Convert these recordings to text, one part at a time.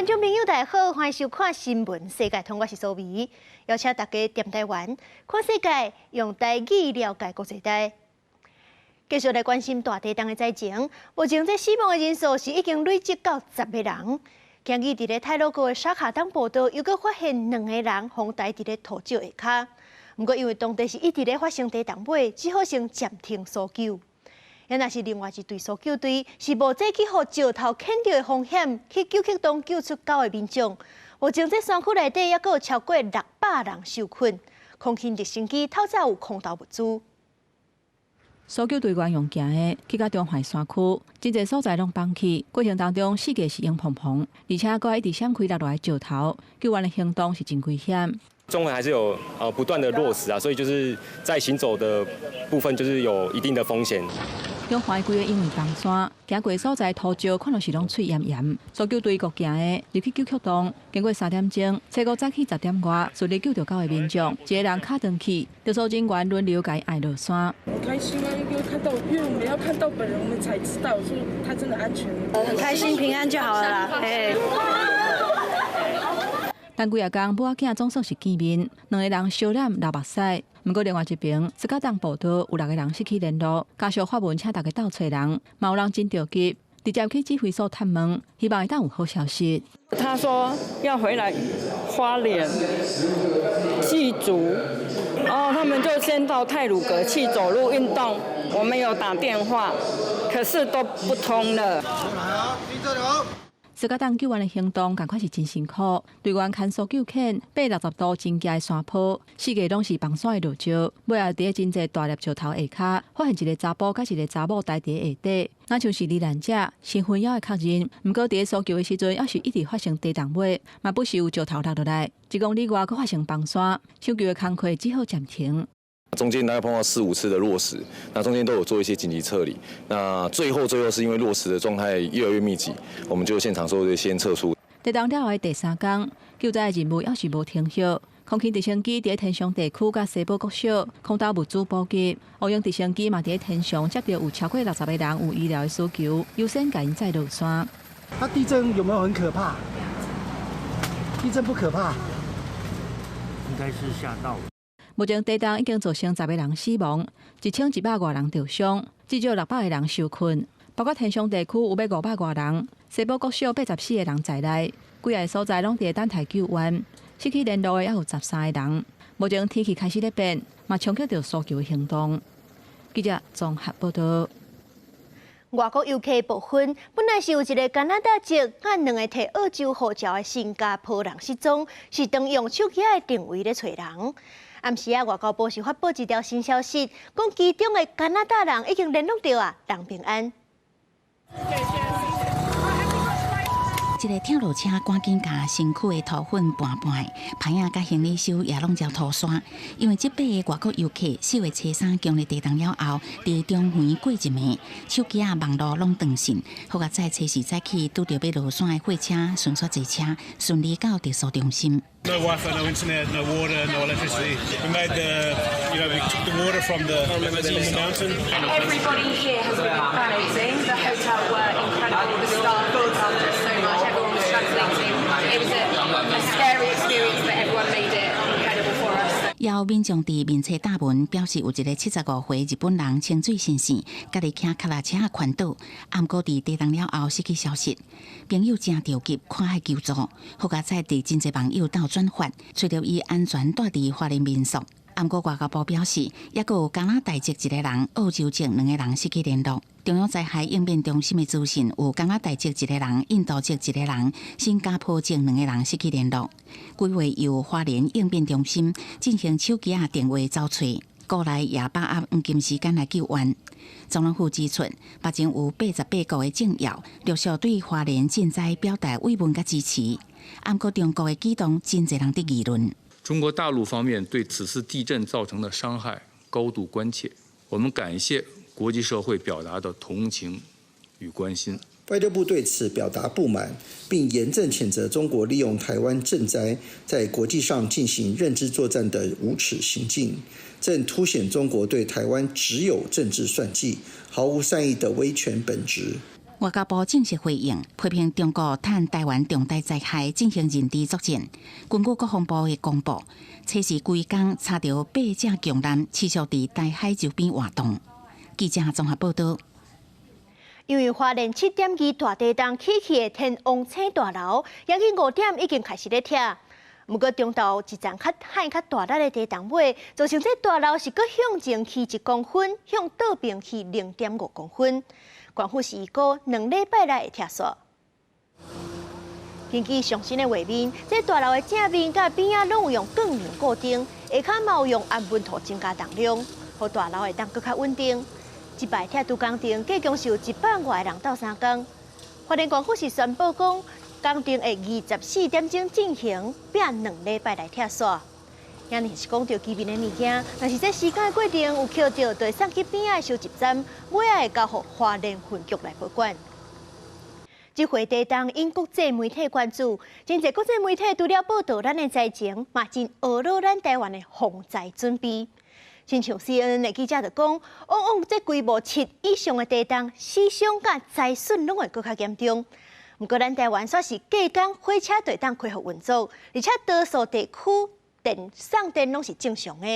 觀眾朋友大家好，歡迎收看新聞世界通，我是蘇美，邀請大家踮台灣看世界，用台語了解國際大。繼續來關心大地震的災情，目前這死亡的人數是已經累積到10個人。今日佇咧太魯閣的沙卡當步道，又閣發現兩個人予刣佇咧土石下跤。毋過因為當地是一直咧發生地動尾，只好先暫停搜救。若是另外一隊搜救隊，是冒著去予石頭啃著的風險，去九曲洞救出九个民眾。目前這山區內底猶閣有超過600人受困，空勤直升機透早有空投物資。搜救隊員用行的去到中橫山區，真濟所在攏崩去，過程當中四界是湧蓬蓬，而且閣一直閃開落來石頭，救援的行動是真危險。中橫還是有不斷的落石啊，所以就是在行走的部分就是有一定的風險。中橫規个因為崩山，行過所在土石看著是攏脆嚴嚴。搜救隊閣行的入去九曲洞，經過3點鐘，初五早起10點外，順利救著九个民眾，一个人跤斷去，特搜人員輪流共伊按落山。很開心啊，因為看到，因為我們要看到本人，我們才知道說他真的安全。很開心，平安就好了啦。但幾仔工母仔囝總算是見面，兩個人相攬流目屎。毋過另外一邊，斯卡當步道有六個人失去聯絡，家屬發文請大家鬥揣人，嘛有人真著急，直接去指揮所探問，希望會當有好消息。他說要回來花蓮祭祖，然後他們就先到太魯閣去走路運動。我們有打電話，可是都不通了。斯卡當救援的行動，仝款是真辛苦。隊員牽搜救犬爬60度真懸的山坡，四界攏是崩山的落石。尾仔佇咧真濟大粒石頭下跤，發現一个查埔佮一个查某刣佇下底，若像是罹難者身份猶會確認。毋過佇咧搜救的時陣，猶是一直發生地動尾，嘛不時有石頭落落來。1公里外閣發生崩山，搶救的工課只好暫停。中間大概碰到四五次的落石，那中間都有做一些緊急撤離。那最後最後是因為落石的狀態越來越密集，我們就現場說先撤出。地動了後的第三工，救災的任務猶是無停歇。空勤直升機佇天祥地區佮西寶國小空投物資補給，烏鷹直升機嘛佇天祥接著有超過60個人有醫療的需求，優先共𪜶載落山。那地震有沒有很可怕？地震不可怕，應該是嚇到。目前地動已經造成10個人死亡，1100外人著傷，至少600個人受困。包括天祥地區有欲500外人，西寶國小84個人在內，幾个所在攏佇等待救援。失去聯絡的猶有13個人。目前天氣開始咧變，嘛衝擊著搜救的行動。記者綜合報道。外國遊客部分，本來是有一个加拿大籍、佮兩个提澳洲護照的新加坡人失蹤，是當用手機的定位咧揣人。暗時啊，外交部是發布一條新消息，講其中的加拿大人已經聯絡著啊，人平安。一个拆落車趕緊共身軀的塗粉拌拌，牌仔佮行李箱也攏焦塗沙。因為這八个外國遊客4月初3強烈地動了後，佇中橫過一暝，手機仔網路攏斷線，好佳哉初四早起拄著欲落山的火車，迅速坐車順利到特搜中心。 No Wi-Fi, no internet, no water, no electricity. We made the, you know, we took the water from the mountain. Everybody here has been amazing. The hotel were incredible. The staff looked after us so much. Everyone was translating. It was a scary experience, but everyone made it incredible for us. 有民眾佇面冊貼文表示，有一个75歲日本人清水先生，家己騎跤踏車環島，毋過佇地動了後失去消息，朋友誠著急，看海求助，好佳哉佇真濟網友鬥轉發，揣著伊安全蹛佇花蓮民宿。毋過外交部表示，猶閣有加拿大籍一个人、澳洲籍兩个人失去聯絡。中央災害應變中心的資訊有加拿大籍一个人、印度籍一个人、新加坡籍兩个人失去聯絡。規劃由花蓮應變中心進行手機仔定位找揣，國內也把握黃金時間來救援。總統府指出，目前有88國的政要陸續對花蓮賑災表達慰問佮支持。毋過中國的舉動真濟人佇議論。中國大陸方面對此次地震造成的傷害高度關切，我們感謝國際社會表達的同情與關心。外交部對此表達不滿，並嚴正譴責中國利用台灣賑災在國際上進行認知作戰的無恥行徑，正凸顯中國對台灣只有政治算計、毫無善意的威權本質。外交部正式回應，批評中國趁台灣重大災害進行認知作戰。根據國防部的公布，測試規工查著八隻強艦持續佇台海周邊活動。記者綜合報道。因為花蓮7.2大地動起去的天王星大樓，今日5點已經開始咧拆。毋過中晝一陣較悍較大力的地動尾，造成這大樓是閣向前去1公分，向倒爿去0.5公分。縣府是預估2禮拜內會拆煞。根據上新的畫面，這大樓的正面佮邊仔攏有用鋼梁固定，下跤嘛有用安穩土增加重量，予大樓會當閣較穩定。這擺拆除工程，計共是有100外人鬥相共。花蓮縣府是宣布講，工程會24點鐘進行，拼2禮拜來拆煞。也是講著機密的物件，若是這時間的過程有抾著，就會送去邊仔的收集站，尾仔會交予花蓮分局來保管。這回地動引國際媒體關注，真濟國際媒體除了報導咱的災情，嘛真呵咾咱台灣的防災準備。親像 CNN 的記者就講，往往這規模7以上的地動，死傷佮災損攏會閣較嚴重。毋過咱台灣煞是隔工火車就會當恢復運作，而且多數地區電送電攏是正常的。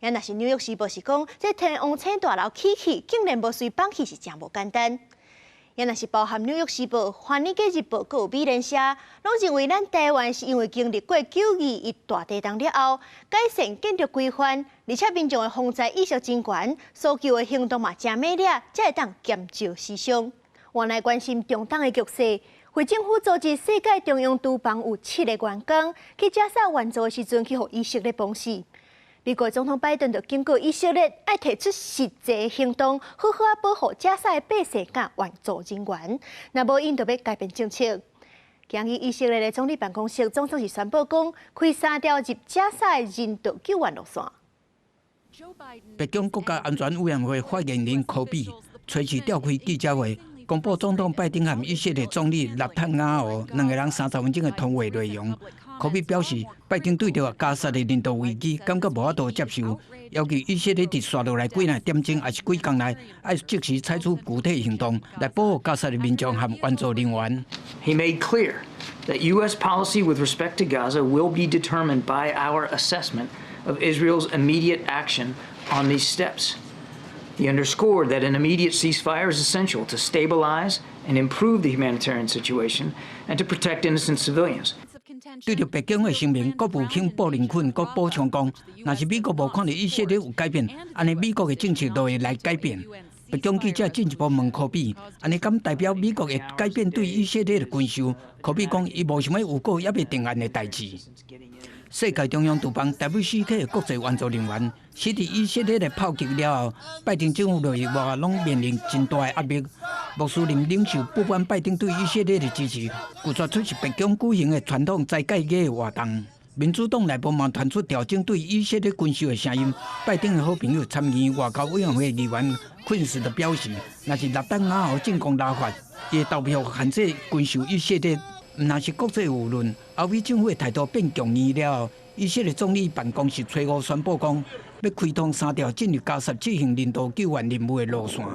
也若是紐約時報是講，這天王星大樓起去，竟然無隨放去，是誠無簡單。也若是包含紐約時報、華爾街日報，閣有美聯社，攏認為咱台灣是因為經歷過9·21大地動了後，改善建築規範，而且民眾的防災意識真懸，搜救的行動嘛誠猛烈，才會當減少死傷。原來關心中東的局勢，非政府組織世界中央廚房有七个員工去加沙援助的時陣，去予以色列崩死。美國總統拜登就警告以色列，愛提出實際行動，好好仔保護加沙的百姓佮援助人員，若無𪜶就欲改變政策。今日以色列的總理辦公室總算是宣布講，開三條入加沙的人道救援路線。白宮國家安全委員會發言人柯比隨時召開記者會，公布總統拜登和以色列總理納坦雅胡兩个人30分鐘的通話內容。柯比表示，拜登對著加薩的人道危機感覺無法度接受，要求以色列佇紲落來幾若點鐘，抑是幾工內，愛即時採取具體行動來保護加薩的民眾和援助人員。 He made clear that U.S. policy with respect to Gaza will be determined by our assessment of Israel's immediate action on these steps. He underscored that an immediate ceasefire is essential to stabilize and improve the humanitarian situation and to protect innocent civilians. 對著白宮的聲明，國務卿布林肯閣補充講，若是美國無看著以色列有改變，按呢美國的政策就會來改變。白宮記者進一步問柯比，按呢敢代表美國會改變對以色列的軍售？柯比講，伊無想欲預告猶未定案的代誌。世界中央廚房 WCK 的國際援助人員死佇以色列的炮擊了後，拜登政府內外攏面臨真大的壓力。穆斯林領袖不滿拜登對以色列的支持，拒絕出席白宮舉行的傳統齋戒月活動。民主黨內部嘛傳出調整對以色列軍售的聲音。拜登的好朋友參議院外交委員會議員昆斯就表示，若是納坦雅胡進攻拉法，伊會投票限制軍售以色列。毋但是國際輿論，歐美政府的態度變強硬了後，以色列總理辦公室初五宣布講，欲開通三條進入加薩執行人道救援任務的路線，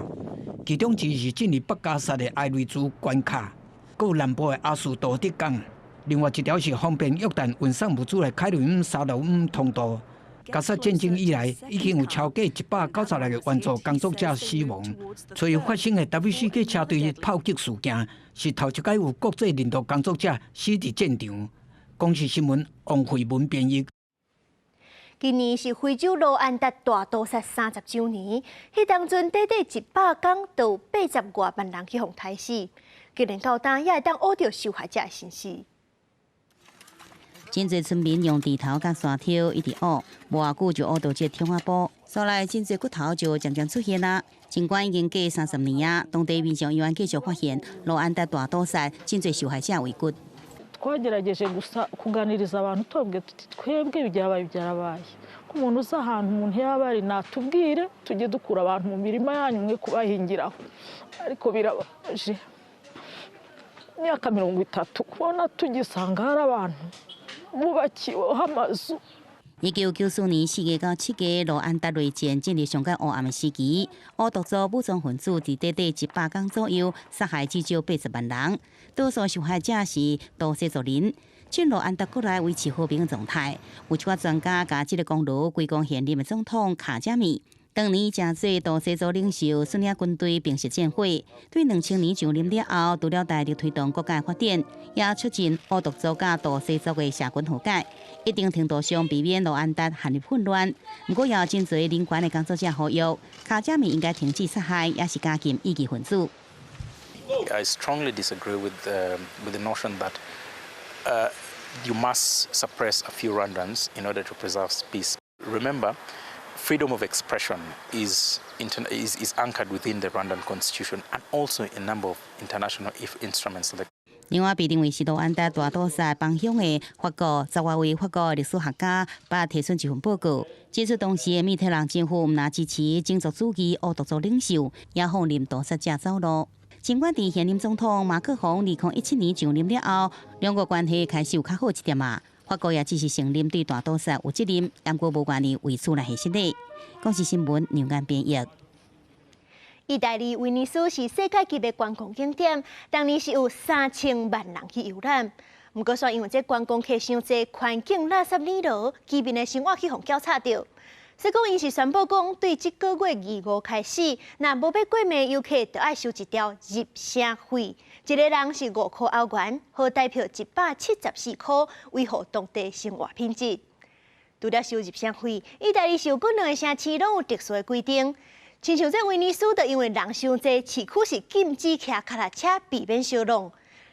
其中之一是進入北加薩的埃雷茲關卡，閣有南部的阿斯多德港，另外一條是方便約旦運送物資的凱雷姆沙洛姆通道。加薩戰爭以來，已經有超過196個援助工作者死亡。初一發生的 WCK 車隊炮擊事件，是頭一擺有國際人道工作者死佇戰場。公視新聞王慧文編譯。今年是非洲盧安達大屠殺30週年，彼當陣短短100工，就有80外萬人去予刣死，竟然到今也會當挖著受害者的信息。真濟村民用鋤頭佮山挑一直挖，無偌久就挖著這個桶仔埔，所內真濟骨頭就漸漸出現啦。儘管已經過30年啊，當地民眾依然繼續發現盧安達大屠殺真濟受害者遺骨。 Twagerageje gusa kuganiriza abantu tubabwira tuti twebwe ibyabaye byarabaye ko umuntu uzi ahantu umuntu yaba ari natubwire tujye dukura abantu mu mirima yanyu mwe kubahingiraho ariko birababaje imyaka 30 kubona tugisanga hari abantu bubakiweho amazu. 1994年4月到7月，盧安達內戰進入上蓋烏暗的時期，胡圖族武裝分子佇短短100工左右，殺害至少80萬人，多數受害者是圖西族人。進盧安達國內維持和平狀態，有一寡專家共這個功勞歸功現任的總統卡加米。當年誠濟圖西族領袖率領軍隊平息戰火，對2000年上任了後，除了大力推動國家發展，也促進胡圖族佮圖西族的社群和解，一定程度上避免盧安達陷入混亂。毋過，也有真濟人權的工作者呼籲，卡加米應該停止殺害，抑是監禁異議分子。 I strongly disagree with the notion that you must suppress a few Rwandans in order to preserve peace. Remember, freedom of expression is anchored within the Rwandan constitution and also a number of international instruments. 另外，被認為是盧安達大屠殺幫兇的法國十外位法國歷史學家，捌提出一份報告，指出當時的密特朗政府毋但支持種族主義胡圖族領袖，也放任屠殺者走路。儘管佇現任總統馬克宏2017年上任了後，兩國關係開始有較好一點仔。法國也只是承認對大屠殺有責任，毋過無願意為此來獻失禮。公視新聞梁間編譯。意大利威尼斯是世界級的觀光景點，當年是有3000萬人去遊覽。毋過，煞因為這觀光客傷濟，環境垃圾攆落，居民的生活去予攪吵著。所以講，𪜶是宣布講，對這個月25開始，若無欲過暝遊客，就愛收一條入城費，一个人是5塊歐元，好代表174塊，維護當地生活品質。除了收入城費，意大利是有幾兩个城市攏有特殊的規定，親像這威尼斯，就因為人傷濟，市區是禁止騎腳踏車，避免相挵。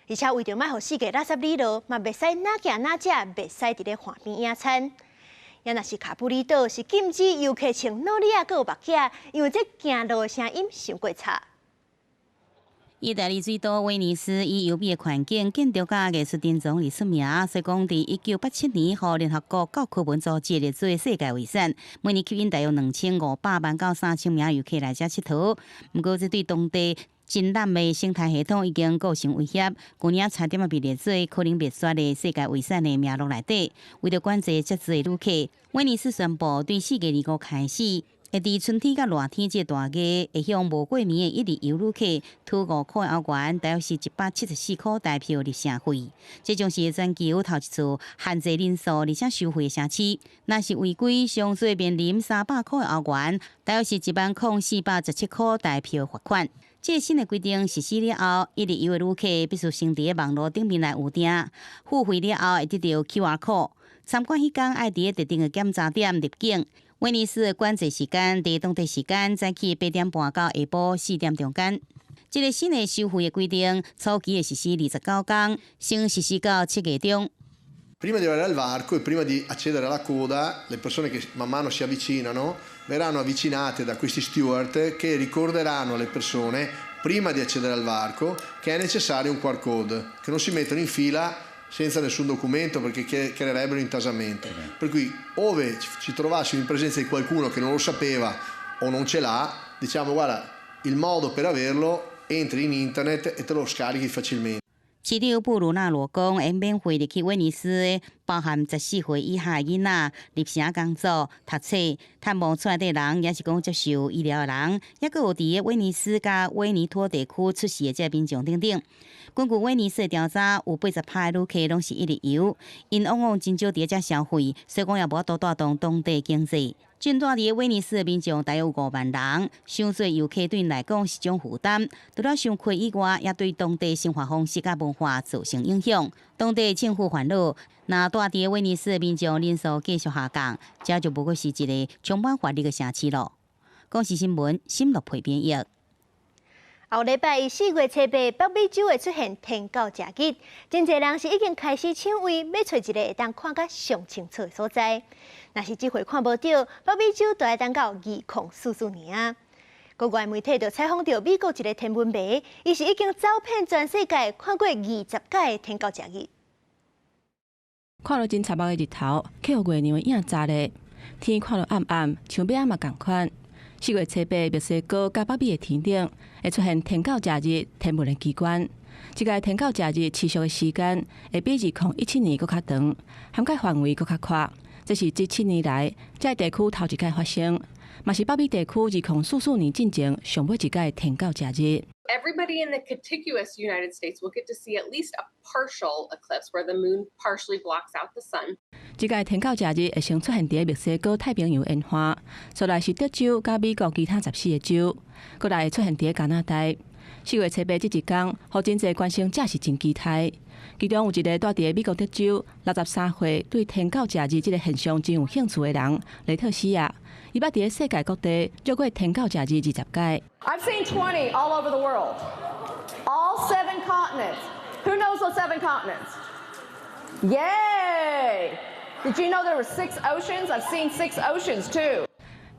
而且為著莫予四界垃圾攆落，嘛袂使哪行哪食，袂使佇咧岸邊野餐。也若是卡布里島是禁止遊客穿帽仔，閣有目鏡，因為這行路的聲音傷過吵。意大利水都威尼斯以優美的環境、建築佮藝術珍藏而出名，所以講佇1987年，予聯合國教科文組織列做世界遺產，每年吸引大約2500萬到3000名遊客來遮𨑨迌。毋過，這對當地真濫的生態系統已經構成威脅，舊年差點仔被列做可能滅絕的世界遺產的名錄內底。為著管制遮濟旅客，威尼斯宣布對4月25開始，會佇春天佮熱天這大月，會向無過暝的一日遊旅客吐5塊歐元，大約是174塊台幣入城費。這將是全球頭一次限制人數而且收費的城市。若是違規，上濟面臨300塊歐元，大約是10,417塊台幣罰款。這個新的規定實施了後，一日遊的旅客必須先佇網路頂面來預訂，付費了後會得著 QR code。參觀彼工愛佇特定的檢查點入境。威尼斯的管制時間佇當地時間早起8點半到下晡4點中間。這個新的收費的規定，初期會實施29工，先實施到7月中。 Prima di arrivare al varco e prima di accedere alla coda, le persone che man mano si avvicinano verranno avvicinate da questi steward che ricorderanno alle persone prima di accedere al varco che è necessario un QR code, che non si mettono in fila senza nessun documento perché creerebbero intasamento. Per cui ove ci trovassimo in presenza di qualcuno che non lo sapeva o non ce l'ha, diciamo: guarda, il modo per averlo, entri in internet e te lo scarichi facilmente. 市長布魯納羅講，會免費入去威尼斯的，包含14歲以下的囡仔、入城工作、讀冊、探望厝內底人，抑是講接受醫療的人，抑閣有佇威尼斯佮威尼托地區出世的這民眾等等。根據威尼斯的調查，有80%的旅客攏是一日遊，𪜶往往真少佇遮消費，所以講也無法度帶動當地經濟。進駐佇威尼斯的民眾大約有5萬人，傷濟遊客對𪜶來講是種負擔。除了傷貴以外，也對當地生活方式佮文化造成影響。當地政府煩惱，若住佇威尼斯的民眾人數繼續下降，這就無閣是一个充滿活力的城市囉。公視新聞，沈樂培編譯。後禮拜4月7日，北美洲會出現天狗食日，真濟人是已經開始搶位，欲揣一个會當看甲上清楚的所在。若是這回看無著，北美洲就愛等到2044年啊！國外媒體就採訪著美國一个天文迷，伊是已經走遍全世界，看過20擺天狗食日。看著真刺目的日頭，去予月娘的影砸咧，天看著暗暗，像欲暗嘛仝款。4月7日，墨西哥佮北美的天頂會出現天狗食日天文的奇觀。這個天狗食日持續的時間會比2017年閣較長，涵蓋範圍閣較闊。這是這7年來這个地區頭一擺發生，嘛是北美地區2044年進前上尾一擺天狗食日。 Everybody in the contiguous United States will get to see at least a partial eclipse where the moon partially blocks out the sun. 這擺天狗食日會先出現佇墨西哥太平洋沿岸，紲來是德州佮美國其他14個州，閣來會出現佇加拿大。4月初8這一工，予真濟觀星者是真期待。其中有一个蹛佇美國德州63歲，對天狗食日這个現象真有興趣的人，雷特西亞，伊捌佇世界各地繞過天狗食日20擺。 I've seen 20 all over the world, all seven continents. Who knows those seven continents? Yay! Did you know there were six oceans? I've seen six oceans too.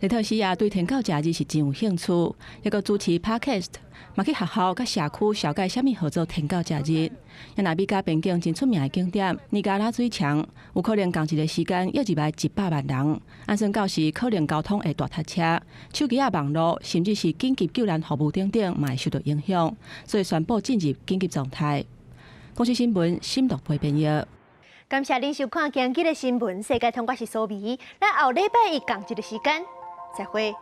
雷特西亞對天狗食日是真有興趣，抑閣主持 podcast，嘛去學校佮社區紹介啥物號做天狗食日。啊若美加邊境真出名的景點尼加拉水牆，有可能仝一个時間湧入來100萬人，按算到時可能交通會大塞車，手機仔網路，甚至是緊急救援服務等等，嘛會受到影響，所以宣布進入緊急狀態。公視新聞沈樂培編譯。感謝您收看今日的新聞世界通，我是蘇美，咱後禮拜一仝一个時間再會。